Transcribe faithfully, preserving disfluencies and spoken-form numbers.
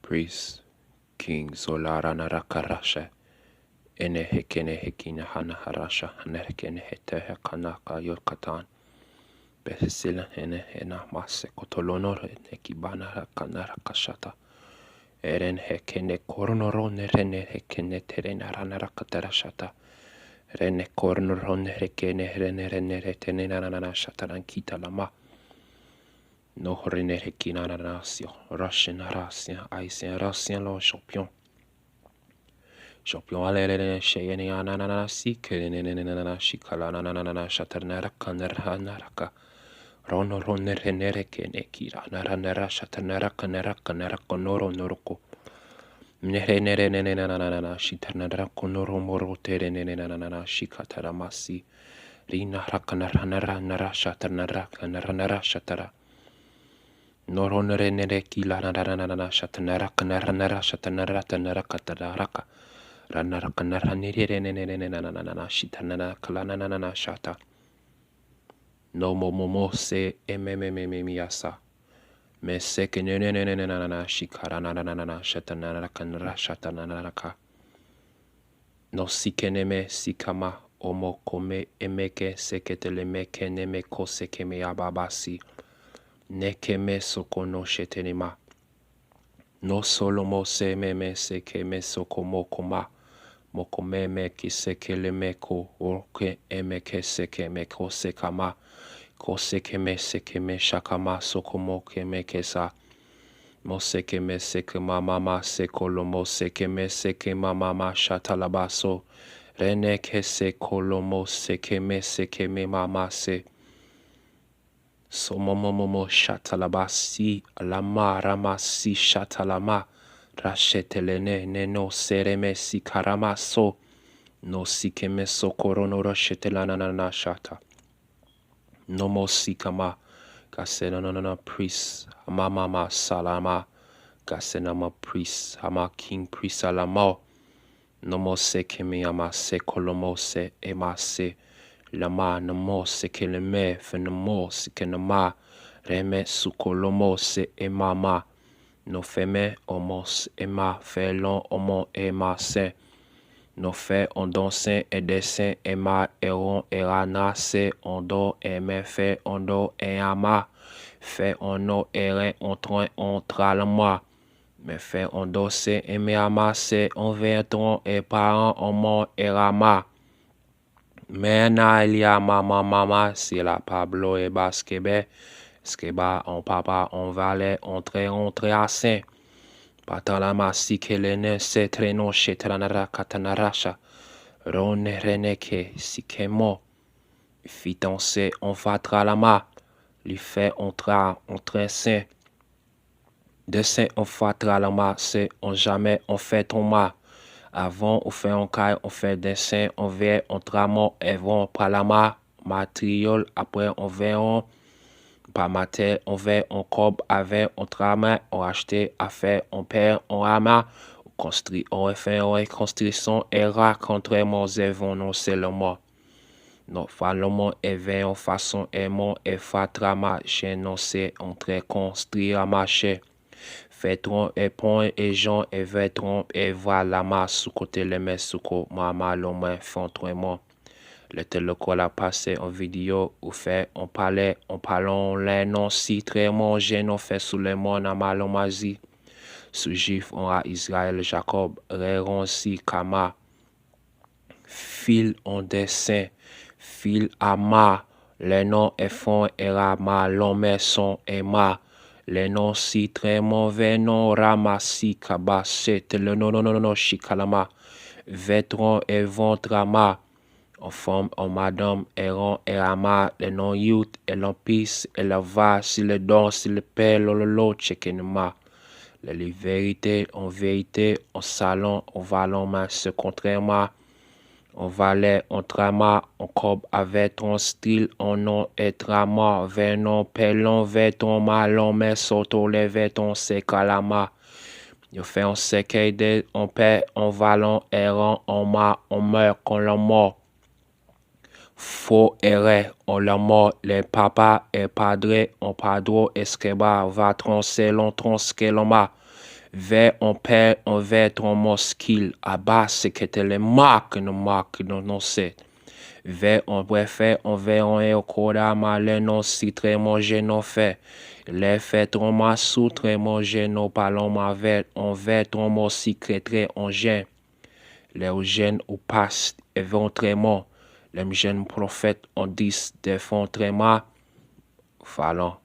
Priest, King Zola Rana Raka Rasha, Ene Hekene Hekina Hana Harasha, Hana Hekene Hete Hekana Kayor Katan, Pesisila Hene Hena Mase Kotolono Hene Kibana Rakana Rakashata, Eren Hekene Korono Rone Rene Hekene Terena Rana Rakatarashata, Rene Korono Rone Hekene Rene Rene Retene Nana Shataran Kita Lama. No rene rekina na nasyon, rasyen na rasyen, ayisyen rasyen lò chanpyon. Chanpyon ale le le cheye ne ananana si ke ne ne ne ne ne na shikala na na na na na shata na raka na ra na raka. Rono rone rene reke ne kira na ra na ra shata na raka na raka na raka no rono roko. Ne re ne re ne ne na na na na na shita na rako no romo rote re ne ne na na na na shikata ra masi. Rina raka na ra na ra na ra shata na raka na ra na ra shata ra. Noron renere ki la na ra na ra na ra shata na raka na ra na ra shata na rata na raka ta na raka. Ra na raka na ra ne re re ne ne ne ne na na na na na shita na na ka la na na na na shata. No mo mo mo se e me me me me mi asa. Me se ke ne ne ne ne ne na na na shika ra na ra na na na shata na raka na ra shata na na raka. No sikeneme sikama omo kome emeke seketeleme keneme kosekeme ababasi. Nekeme soko no shetenema. No solomo sememe sekeme soko mokoma. Mokomeme kisekeleme ko oke emeke sekeme kosekama. Kosekeme sekeme shakama soko mokeme kesa. Moseke meseke mamama sekolo moseke meseke mamama shatalabaso. Reneke sekolo moseke meseke me mama se. Somomomomo shatalabasi lama ramasi shatalama. Rashetelene neno sereme sikaramaso. No sikeme sokorono rashetelananana shata. Nomo sikama. Kase nananana pris amamama salama. Kase nama pris ama king pris alama. Nomo sekeme ama sekolomo se emase. Lama namo sekeleme fenamo sikenama. Reme sukolomo se emama. No feme omos ema felon omo emase. No fe ondon sen edesen ema eron erana se ondo eme fe ondo eama. Fe ono eren ontren ontralama. Me fe ondo se eme ama se onventron eparan omo erama. Men na li a manman manman si la pa blo e baskebe. Eskeba on papa on vale on tre on tre asen. Patan la ma si ke le nen se tre non che tranara katanarasha. Ron reneke si ke mo. Fitan se on fatra la ma. Li fe on tra on tre sen. Desen on fatra la ma se on jamè on fè ton ma. Avan ou fè on kay ou fè desen on vè on tramò èvan on palama. Matriyòl apre on vè on pa matè on vè on kòb avè on tramè on achte afè on pè on ama. Ou konstri on refè on rekonstri son era kontrèman zèvan non sèlman. Non, fa lòmò èvè yon fason èmon èfa trama chen non se yon trè konstri a machè. Fè tron èpon èjan èvè tron èva lama sou kote lèmè sou ko mama lòmwen fè yon trèmon. Lè te lòkò la pase yon videyo ou fè yon palè yon palon lè non si trèmon jen non fè sou lèmon nan malon mazi. Sou jif yon a Izrayèl Jakòb rèron si kama. Fil on desen, fil ama, lè non èfon èrama lonmè son ema, lè non si trèmon vè non rama si kaba se te lè non non non non chikalama, vètron èvon trama, on fanm on madanm èron èrama lè non yout èlanpis èlava si lè don si lè pè lololo tchekenema. Lè li verite on verite on salon on valon ma se kontrèma. On valè on trama on kòb avè tron stil on non ètrama vè non pèlon vè tron malon mè soto lè vè tron se kalama. Yo fè on sèkèy de on pè on valon èran on ma on mè kon lanmò. Fo èrè on lanmò lè papa è padre on padro eskèba vatron sèlon tron skèloma. Vè on pè, on vè tron mòskil, aba sekete le mak, no mak, no no se. Vè on bwè fè, on vè on e koda malè non si trè manje non fè. Lè fè tron masou trè manje non palon ma vè, on vè tron mòsi krè trè on jen. Lè ou jèn ou pas, evè on trè mò. Lè m jèn pwofèt on dis, dè fè on trè ma, falon.